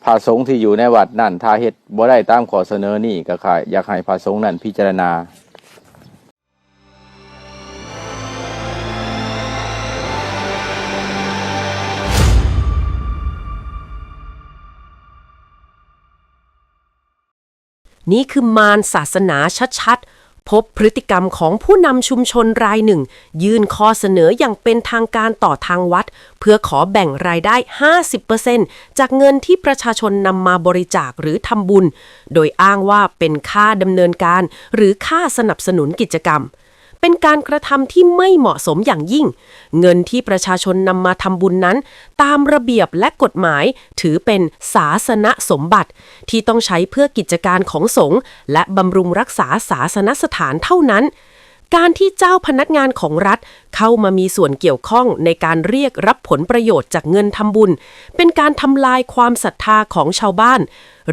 ພະສົງທີ່ຢູ່ໃນວັດນັ້ນ ຖ້າເຮັດບໍ່ໄດ້ຕາມຂໍ້ສະເໜີນີ້ ກໍຢາກໃຫ້ພະສົງນັ້ນພິຈາລະນາ. ນີ້ຄືມານສາສະໜາຊັດໆ, ພົບພຶດຕິກຳຂອງຜູ້ນຳຊຸມຊົນລາຍໜຶ່ງ ຍື່ນຂໍ້ສະເໜີຢ່າງເປັນທາງການຕໍ່ທາງວັດ ເພື່ອຂໍແບ່ງລາຍໄດ້ຫ້າສິບເປີເຊັນຈາກເງິນທີ່ປະຊາຊົນນຳມາບໍລິຈາກ ຫຼື ທຳບຸນ, ໂດຍອ້າງວ່າເປັນຄ່າດຳເນີນການ ຫຼື ຄ່າສະໜັບສະໜູນກິດຈະກຳ. ເປັນການກະທຳທີ່ໄມ່ເໝາະສົມຢ່າງຍິ່ງ. ເງິນທີ່ປະຊາຊົນນຳມາທຳບຸນນັ້ນ, ຕາມລະບຽບ ແລະ ກົດໝາຍ, ຖືເປັນສາສະນະສົມບັດ ທີ່ຕ້ອງໃຊ້ເພື່ອກິດຈະການຂອງສົງ ແລະ ບຳລຸງຮັກສາສາສະນະສະຖານເທົ່ານັ້ນ. ການທີ່ເຈົ້າພະນັກງານຂອງລັດເຂົ້າມາມີສ່ວນກ່ຽວຂ້ອງໃນການລຽກຮັບຜົນປະໂຫຍດຈາກເງິນທຳບຸນ ເປັນການທຳລາຍຄວາມສັດທາຂອງຊາວບ້ານ,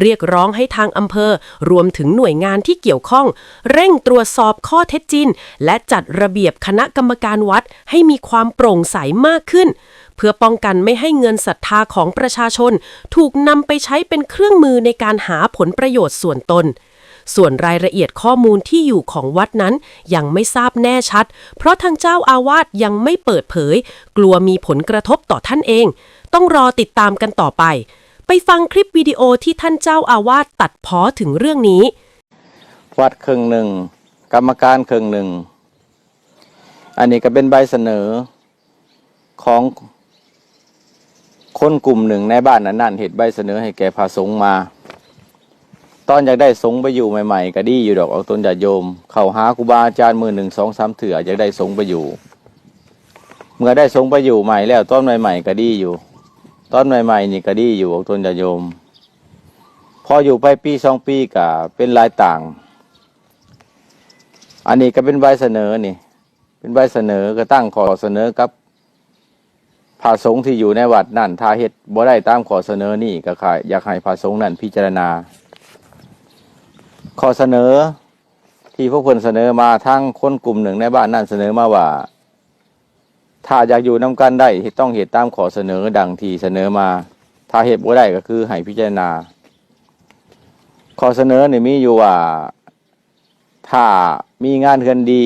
ຮຽກຮ້ອງໃຫ້ທາງອຳເພີ ລວມເຖິງໜ່ວຍງານທີ່ກ່ຽວຂ້ອງ ເລັ່ງກວດສອບຂໍ້ເທັດຈິງ ແລະ ຈັດລະບຽບຄະນະກຳມະການວັດໃຫ້ມີຄວາມໂປ່ງໃສມາກຂຶ້ນ ເພື່ອປ້ອງກັນໄມ່ໃຫ້ເງິນສັດທາຂອງປະຊາຊົນ ຖືກນຳໄປໃຊ້ເປັນເຄື່ອງມືໃນການຫາຜົນປະໂຫຍດສ່ວນຕົນ. ສ່ວນລາຍລະອຽດຂໍ້ມູນທີ່ຢູ່ຂອງວັດນັ້ນຍັງໄມ່ຊາບແນ່ຊັດ ເພາະທາງເຈົ້າອາວາດຍັງໄມ່ເປີດເຜີຍ, ກລັວມີຜົນກະທົບຕໍ່ທ່ານເອງ. ຕ້ອງລໍຕິດຕາມກັນຕໍ່ໄປ. ໄປຟັງຄລິບວິດີໂອທີ່ທ່ານເຈົ້າອາວາດຕັດພໍເຖິງເລື່ອງນີ້. ວັດເຄິ່ງໜຶ່ງ, ກຳມະການເຄິ່ງໜຶ່ງ. ອັນນີ້ກໍເປັນໃບສະເໜີຂອງຄົນກຸ່ມໜຶ່ງໃນບ້ານນັ້ນໆ ເຮັດໃບສະເໜີໃຫ້ແກ່ພະສົງມາ. ຕອນຢາກໄດ້ສົງໄປຢູ່ໃໝ່ໆ ກໍດີຢູ່ດອກ ອອກຕົນຍາດໂຍມ. ເຂົ້າຫາຄູບາອາຈານມື້ໜຶ່ງສອງສາມເທື່ອ ຢາກໄດ້ສົງໄປຢູ່. ເມື່ອໄດ້ສົງໄປຢູ່ໃໝ່ແລ້ວ ຕອນໃໝ່ໆ ກໍດີຢູ່. ຕອນໃໝ່ໆ ນີ້ກໍດີຢູ່ ອອກຕົນຍາດໂຍມ. ພໍຢູ່ໄປປີສອງປີ ກໍເປັນຫຼາຍຕ່າງ. ອັນນີ້ກໍເປັນໃບສະເໜີນີ້ ເປັນໃບສະເໜີ ກໍຕັ້ງຂໍ້ສະເໜີກັບພະສົງທີ່ຢູ່ໃນວັດນັ້ນ. ຖ້າເຮັດບໍ່ໄດ້ຕາມຂໍ້ສະເໜີນີ້ ກໍຢາກໃຫ້ພະສົງນັ້ນພິຈາລະນາ. ຂໍ້ສະເໜີທີ່ພວກເພິ່ນສະເໜີມາ, ທາງຄົນກຸ່ມໜຶ່ງໃນບ້ານນັ້ນສະເໜີມາວ່າ ຖ້າຢາກຢູ່ນຳກັນໄດ້ ເຮັດ ຕ້ອງເຮັດຕາມຂໍ້ສະເໜີດັ່ງທີ່ສະເໜີມາ. ຖ້າເຮັດບໍ່ໄດ້ກໍຄືໃຫ້ພິຈາລະນາ. ຂໍ້ສະເໜີນີ້ມີຢູ່ວ່າ ຖ້າມີງານເຮືອນດີ,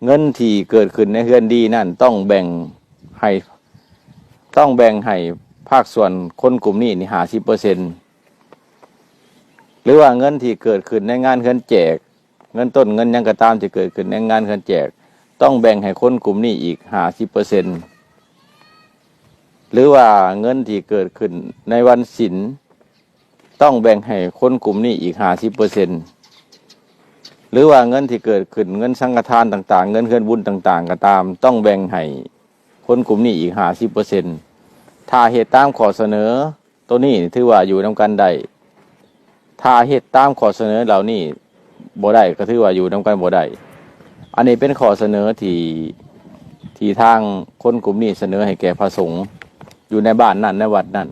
ເງິນທີ່ເກີດຂຶ້ນໃນເຮືອນດີນັ້ນຕ້ອງແບ່ງໃຫ້, ຕ້ອງແບ່ງໃຫ້ພາກສ່ວນຄົນກຸ່ມນີ້ນີ້ຫ້າສິບເປີເຊັນ ຫຼືວ່າເງິນທີ່ເກີດຂຶ້ນໃນງານເຮືອນແຈກ, ເງິນຕົ້ນເງິນຫຍັງກໍຕາມທີ່ເກີດຂຶ້ນໃນງານເຮືອນແຈກ ຕ້ອງແບ່ງໃຫ້ຄົນກຸ່ມນີ້ອີກຫ້າສິບເປີເຊັນ ຫຼືວ່າເງິນທີ່ເກີດຂຶ້ນໃນວັນສິນ ຕ້ອງແບ່ງໃຫ້ຄົນກຸ່ມນີ້ອີກຫ້າສິບເປີເຊັນ ຫຼືວ່າເງິນທີ່ເກີດຂຶ້ນ, ເງິນສັງຄະທານຕ່າງໆ, ເງິນເຮືອນບຸນຕ່າງໆກໍຕາມ, ຕ້ອງແບ່ງໃຫ້ຄົນກຸ່ມນີ້ອີກຫ້າສິບເປີເຊັນ. ຖ້າເຮັດຕາມຂໍ້ສະເໜີໂຕນີ້ ຖືວ່າຢູ່ນຳກັນໄດ້. ຖ້າເຮັດຕາມຂໍ້ສະເໜີເຫຼົ່ານີ້ບໍ່ໄດ້ ກໍຖືວ່າຢູ່ນຳກັນບໍ່ໄດ້. ອັນນີ້ເປັນຂໍ້ສະເໜີທີ່, ທີ່ທາງຄົນກຸ່ມນີ້ສະເໜີໃຫ້ແກ່ພະສົງຢູ່ໃນບ້ານນັ້ນ, ໃນວັດນັ້ນ.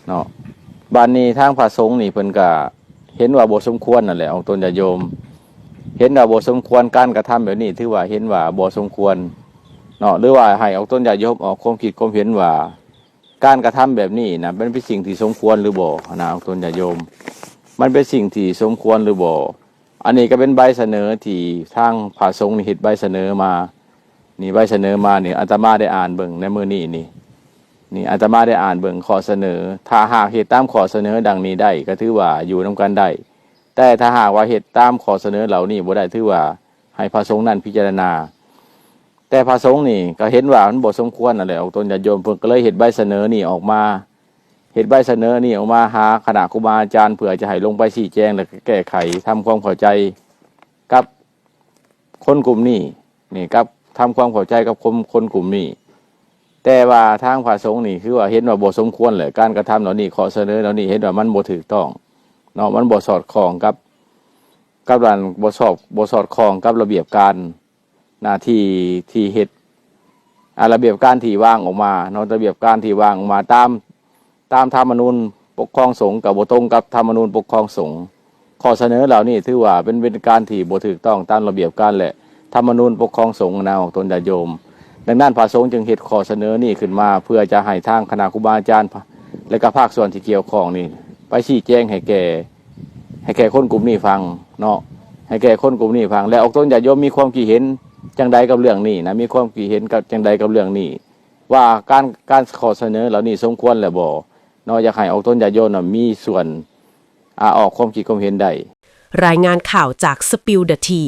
ເນາະ. ບາດນີ້ທາງພະສົງນີ້ເພິ່ນກະເຫັນວ່າບໍ່ສົມຄວນນັ້ນແຫຼະ ອອກຕົນຍາດໂຍມ. ເຫັນວ່າບໍ່ສົມຄວນ, ການກະທຳແບບນີ້ຖືວ່າເຫັນວ່າບໍ່ສົມຄວນເນາະ ຫຼືວ່າໃຫ້ອອກຕົນຍາດໂຍມອອກຄວາມຄິດຄວາມເຫັນວ່າ ການກະທຳແບບນີ້ນະ ມັນເປັນສິ່ງທີ່ສົມຄວນຫຼືບໍ່ນະ ອອກຕົນຍາດໂຍມ? ມັນເປັນສິ່ງທີ່ສົມຄວນຫຼືບໍ່? ອັນນີ້ກໍເປັນໃບສະເໜີທີ່ທາງພະສົງນີ້ເຮັດໃບສະເໜີມາ. ນີ້ໃບສະເໜີມານີ້ ອາດຕະມາໄດ້ອ່ານເບິ່ງໃນມື້ນີ້ນີ້. ນີ້ອາດຕະມາໄດ້ອ່ານເບິ່ງຂໍ້ສະເໜີ. ຖ້າຫາກເຮັດຕາມຂໍ້ສະເໜີດັ່ງນີ້ໄດ້ ກໍຖືວ່າຢູ່ນຳກັນໄດ້. ແຕ່ຖ້າຫາກວ່າເຮັດຕາມຂໍ້ສະເໜີເຫຼົ່ານີ້ບໍ່ໄດ້ ຖືວ່າໃຫ້ພະສົງນັ້ນພິຈາລະນາ. ແຕ່ພະສົງນີ້ກໍເຫັນວ່າມັນບໍ່ສົມຄວນນັ້ນແຫຼະ ອອກຕົນຍາດໂຍມ. ເພິ່ນກໍເລີຍເຮັດໃບສະເໜີນີ້ອອກມາ, ເຮັດໃບສະເໜີນີ້ອອກມາຫາຄະນະຄູບາອາຈານ ເພື່ອຈະໃຫ້ລົງໄປຊີ້ແຈງ ແລະ ແກ້ໄຂ ທຳຄວາມເຂົ້າໃຈກັບ ຄົນກຸ່ມນີ້ນີ້ ກັບ ທຳຄວາມເຂົ້າໃຈກັບຄົນ ຄົນກຸ່ມນີ້. ແຕ່ວ່າທາງພະສົງນີ້ ຄືວ່າເຫັນວ່າບໍ່ສົມຄວນແຫຼະ ການກະທຳເຫຼົ່ານີ້, ຂໍ້ສະເໜີເຫຼົ່ານີ້ ເຫັນວ່າມັນບໍ່ຖືກຕ້ອງເນາະ, ມັນບໍ່ສອດຄ່ອງກັບ ກັບອັນ ບໍ່ຊອບ ບໍ່ສອດຄ່ອງກັບລະບຽບການ ນະ ທີ່ ທີ່ເຮັດ ອາ ລະບຽບການທີ່ວາງອອກມາເນາະ, ລະບຽບການທີ່ວາງອອກມາຕາມ ຕາມທຳມະນູນປົກຄອງສົງ ກໍບໍ່ຕົງກັບທຳມະນູນປົກຄອງສົງ. ຂໍ້ສະເໜີເຫຼົ່ານີ້ຖືວ່າເປັນ ເປັນການທີ່ບໍ່ຖືກຕ້ອງຕາມລະບຽບການ ແລະ ທຳມະນູນປົກຄອງສົງນະ ອອກຕົນຍາດໂຍມ. ດັ່ງນັ້ນ ພະສົງຈຶ່ງເຮັດຂໍ້ສະເໜີນີ້ຂຶ້ນມາ ເພື່ອຈະໃຫ້ທາງຄະນະຄູບາອາຈານ ພະ ແລະກໍພາກສ່ວນທີ່ກ່ຽວຂ້ອງນີ້ ໄປຊີ້ແຈງໃຫ້ແກ່ ໃຫ້ແກ່ຄົນກຸ່ມນີ້ຟັງເນາະ ໃຫ້ແກ່ຄົນກຸ່ມນີ້ຟັງ ແລະອອກຕົນຍາດໂຍມມີຄວາມຄິດເຫັນຈັ່ງໃດກັບເລື່ອງນີ້ນະ ມີຄວາມຄິດເຫັນກັບຈັ່ງໃດກັບເລື່ອງນີ້ ວ່າການ ການຂໍ້ສະເໜີເຫຼົ່ານີ້ສົມຄວນແລ້ວບໍ່ເນາະ ຢາກໃຫ້ອອກຕົນຍາດໂຍມນະມີສ່ວນ ອາ ອອກຄວາມຄິດຄວາມເຫັນໄດ້. ລາຍງານຂ່າວຈາກ Spill the Tea.